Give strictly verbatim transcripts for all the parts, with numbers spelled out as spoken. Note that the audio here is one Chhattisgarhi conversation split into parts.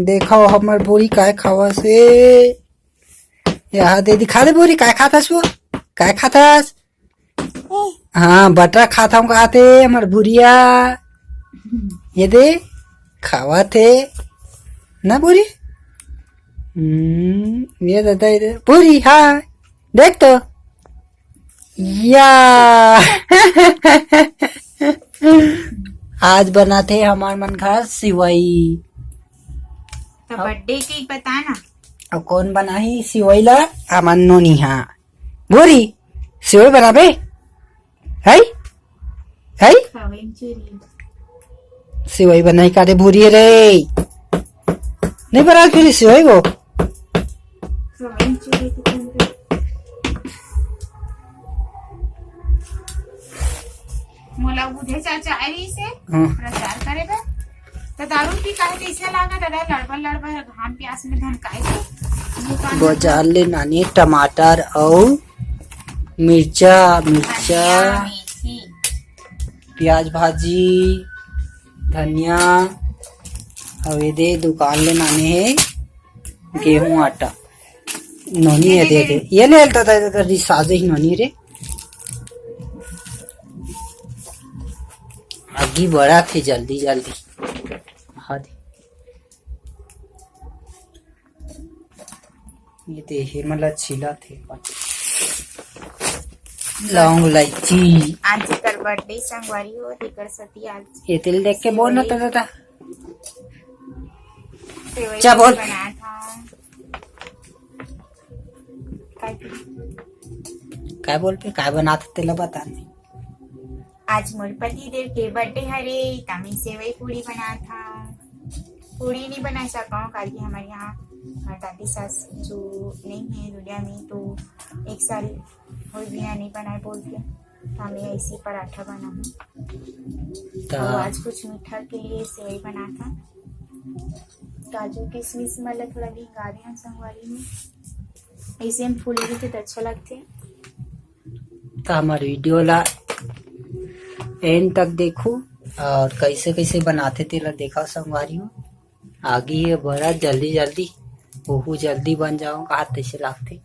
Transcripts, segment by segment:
देखो हमर भूरी काय खावत हे। यहाँ दे दिखा दे भूरी, काय खात हस वो? काय खात हस? हाँ, बटरा खात हूँ कहत हे हमर भूरिया। ये दे, खावत हे ना भूरी। हम्म, ये दादा, ये दे। भूरी, हाँ, देख तो। या। आज बनाथे हमर मन घर सिवई। तो बर्थडे केक बता ना। अब कौन बनाही सिवई ला? हमर नोनी हा। भूरी, सिवई बनाबे? है? है? सिवई बनाई का रे भूरी रे? नहीं बना भूरी सिवई वो। मोला बुधे चाचा आई से हाँ। प्रचार करे बर। तो दारू पी काहे तैसे लागा दादा, लड़बर लड़बर घाम प्यास में धन काहे के? मुंह कान बजार ले नानी टमाटर अउ मिर्चा, मिर्चा, धनिया, मेथी। प्याज भाजी, धनिया, अउ ये दे दुकान ले नाने हे गेहूं आटा। नोनी ये दे दे, ये ले लेता था, रिसाजे ही नोनी रे। आगी बड़ा थे जल्दी जल्दी। हाँ दे। ये दे, हे मला छिला थे। लौंग, इलायची। आज एकर बर्थडे संगवारी हो, तेकर सती आज ये तेल देख के बोल ना तो दादा। सेवई चा बोल। बना था। काय की? काय बोल पे, काय बना था तेला बता नहीं। आज मोर पति देव के बर्थडे हरे, त मैं सेवई पूड़ी बनात हव। पूड़ी नहीं बना सकव, काहे कि हमर यहाँ मोर दादी सास जो नहीं है दुनिया में, तो एक साल हो गया नहीं बनाए बोल के, त मैं ऐसे पराठा बनाहूँ। त अउ आज कुछ मीठा के लिए सेवई बनात हव। काजू किशमिश मन ला थोड़ा भिंगा दे हव संगवारी में, ऐसे में फूली रहिथे त अच्छा लगथे। त हमर वीडियो ला एंड तक देखू अउ कैसे कैसे बनाथे तेला देखा संगवारी हो। आगी हे बड़ा जल्दी जल्दी, ओहू जल्दी बन जाओ कहा तैसे लागथे।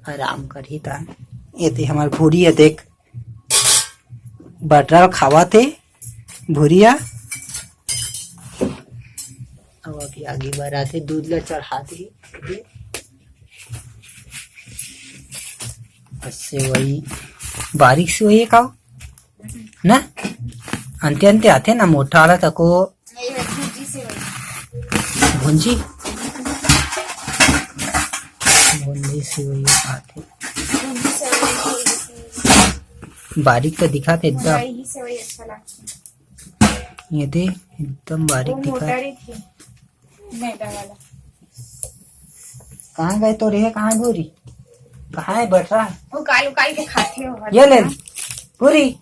आराम करही त। ये ते हमर भूरी हे देख, बटरा खावत हे भूरिया। अब अभी आगी बरात हे, दूध ला चढ़ा दे। सेवई, बारीक सेवई हे का? ना? अंते अंते आथे ना, मोटा वाला तको। नहीं, ये भुंजी सेवई। भुंजी? भुंजी सेवई आथे। भुंजी सेवई, भुंजी सेवई। बारीक तो दिखाथे एकदम। मोटा ही सेवई अच्छा लगथे। ये दे, एकदम बारीक वो दिखा। मोटा रहिथे, मैदा वाला। कहाँ गए तो रे, कहाँ भूरी? कहाँ है बटरा? वो काल उकाल के खाथे हो। ये ले, भूरी।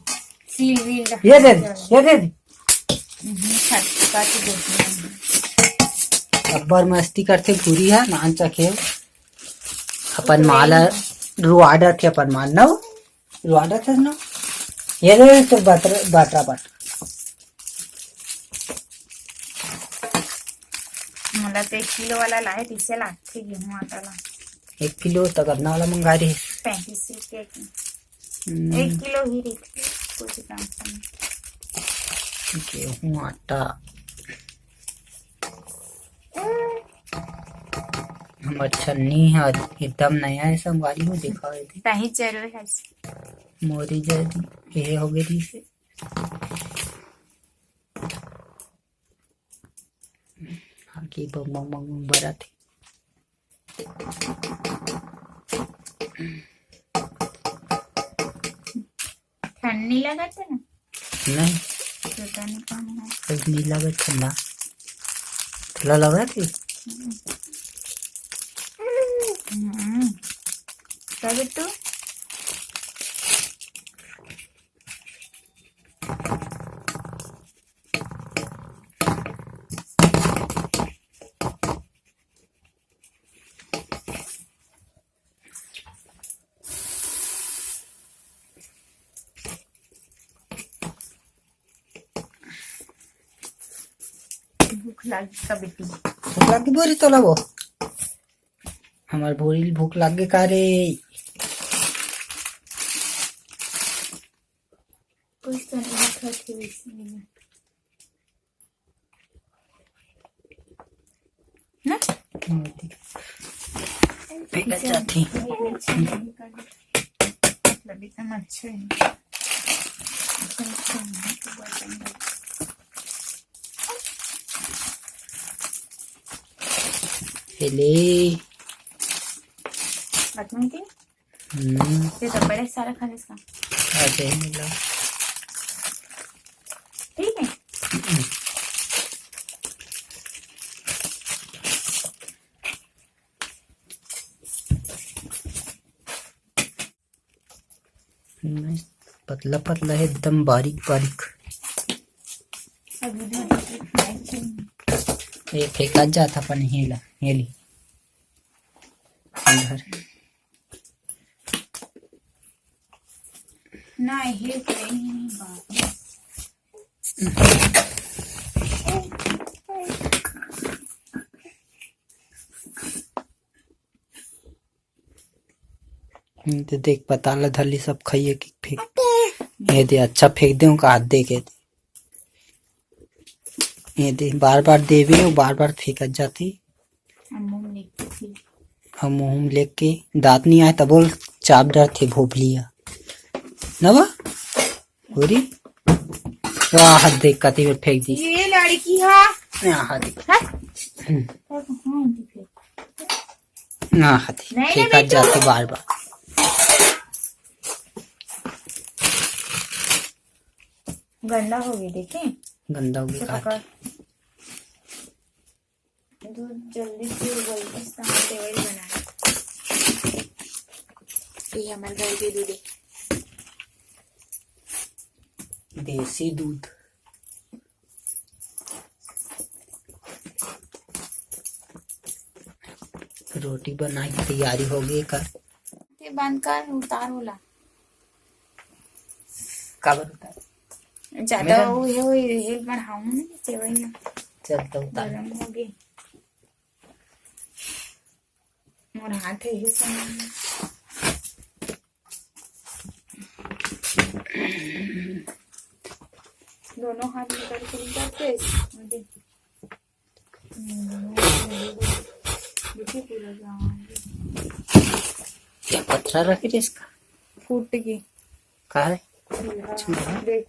सील वील ये दे, रखा ये दे। हम्म, खा, खा के देखना। अब्बर मस्ती करथे भूरी हा, नान चखे। अपन माला रुआ डरथे अपन माल ना। रुआ डरथे ना। ये ले तो बटरा, बटरा, बटरा। मोला तो एक किलो वाला लाए, तैसे लागथे गेहूं आटा ला। एक किलो तक अदना वाला मंगा रही। पैंतीस रुपया की। हम्म। एक किलो ही रहिथे, कुछ कम कम। गेहूं आटा। हमर छन्नी ह एकदम नया हे, संगवारी हो, देखा हे दे। ताही जरूर है। मोरी जरी, ये हो गई से। आगे बम बम बम बम बरत हे। ठंड नहीं लगत हे ना? नहीं। पता नहीं कौन है। कुछ नहीं लगत ठंडा। ठंडा लगत हे? हम्म। हम्म। क्या बिट्टू? भूख लाग का बेटी। भूख लाग गे बोरी तोला वो। हमर बोरी ल भूख लाग गे का रे? कुछ तो नहीं दिखत हे वैसे में। ना? फेंका जाथे। मतलब एकदम अच्छे हैं। हेले। बचन के? हम्म। ये तो बड़े सारा खा ले इसका। अच्छा, ये मिला। ठीक है। हम्म। नहीं, पतला पतला है, एकदम बारीक बारीक। अभी तो ये फेंका जात अपन हेला, हेली। इधर। ना, ये तो नहीं बात। हम्म, तो देख, पताल धर ली, सब खाइए कि फेंक। ये दे, अच्छा फेंक दे, उनका हाथ दे के। ये दे, बार बार देवे, वो बार बार फेंकत जाती। हम मुंह में लेके थी। हम मुंह में लेके, दांत नहीं आए तब बोल, चाप डरथे भोभलिया। ना बा? बोरी? वाह, देख, कति बेर फेंक दी। ये लड़की हा। यहाँ देख। हाँ? हम्म। हाँ, हाँ, ठीक है। ना हती, नहीं, नहीं, फेंकत बेटू। जाथे बार बार। गंदा हो गया, देखे? गंदा हो गया, तो पकड़। दूध जल्दी से उबल के साथ सेवई बनाए। ये हमारे घर के दूध है। देसी दूध। रोटी बनाए की तैयारी हो गई कर। ते बंद कर, उतार होला। काबर उतार? ज्यादा मेरा वो ये, वो ये बढ़ाऊं ना, सेवई ना। चल, तो उतार। गरम हो गई। मोर हाथ है ये समय। दोनों हाथ में करके निकालते हैं। देखिए, पूरा गाँव। क्या पत्थर रखे थे इसका? फूट गई। कहाँ है? पूरा। अच्छा। देख,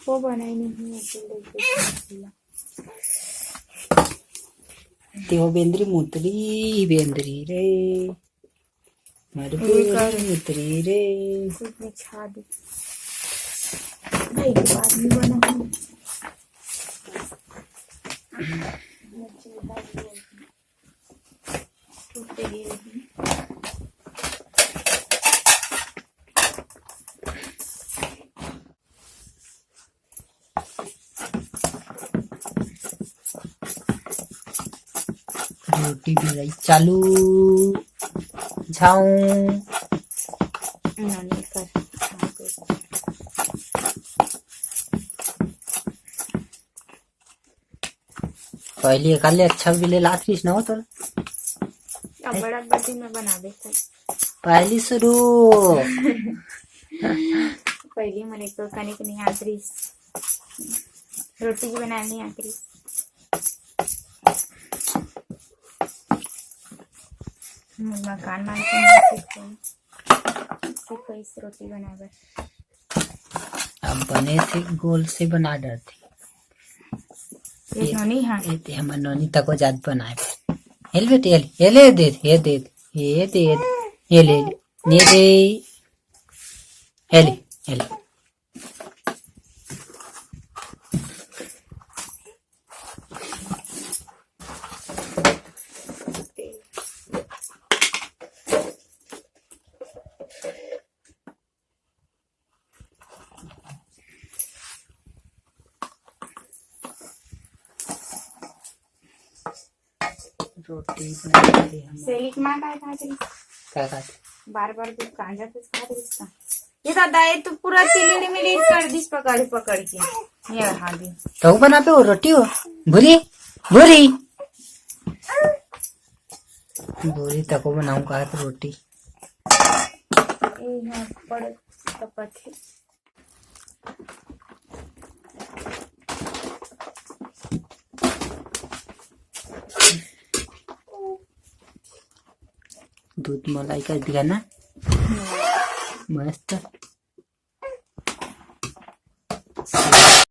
वो बनाई नहीं है, ऐसे देख, देख, देख। ते हो बेंदरी मुतरी, बेंदरी रे। मारे ये बेंदरी कर। मुतरी रे। कुछ नहीं छा दे। भाई, ये बात नहीं बना है। रोटी बेलाई चालू। झाऊ। नॉनी कर। पहली एकर ले अच्छा भी ले लात रहीस ना हो तोला। अब बड़ा बड्डी में बनाबे त। पहली शुरू। पहली मन एक तो कनिक नहीं आत रहीस। रोटी भी बनानी आत रहीस। हम्म, मकान मालकिन सीखो, सीखो इस रोटी बनाए बर। अब बने थे, गोल से बना डरथे। ये नोनी हा। ये ते हमर नोनी तको जात बनाए। हेल बेटी, हेल, हेले दे, ये दे, ये दे, ये ले, ये दे, हेले, हेले। रोटी बनाते हम। सेलिक माँ का खाते हैं। का खाते? बार बार दूध कांजा कुछ खाते इसका। ये दादा, ये तो पूरा तिलिड़ मिलिड़ कर दिस पकड़ पकड़ के। ये रहा दे। तो बना पे वो रोटी हो। भूरी, भूरी। भूरी तको बनाऊं का तो रोटी। ये यहाँ पड़ तपत है। दूध मलाई कर दिया ना, मस्त।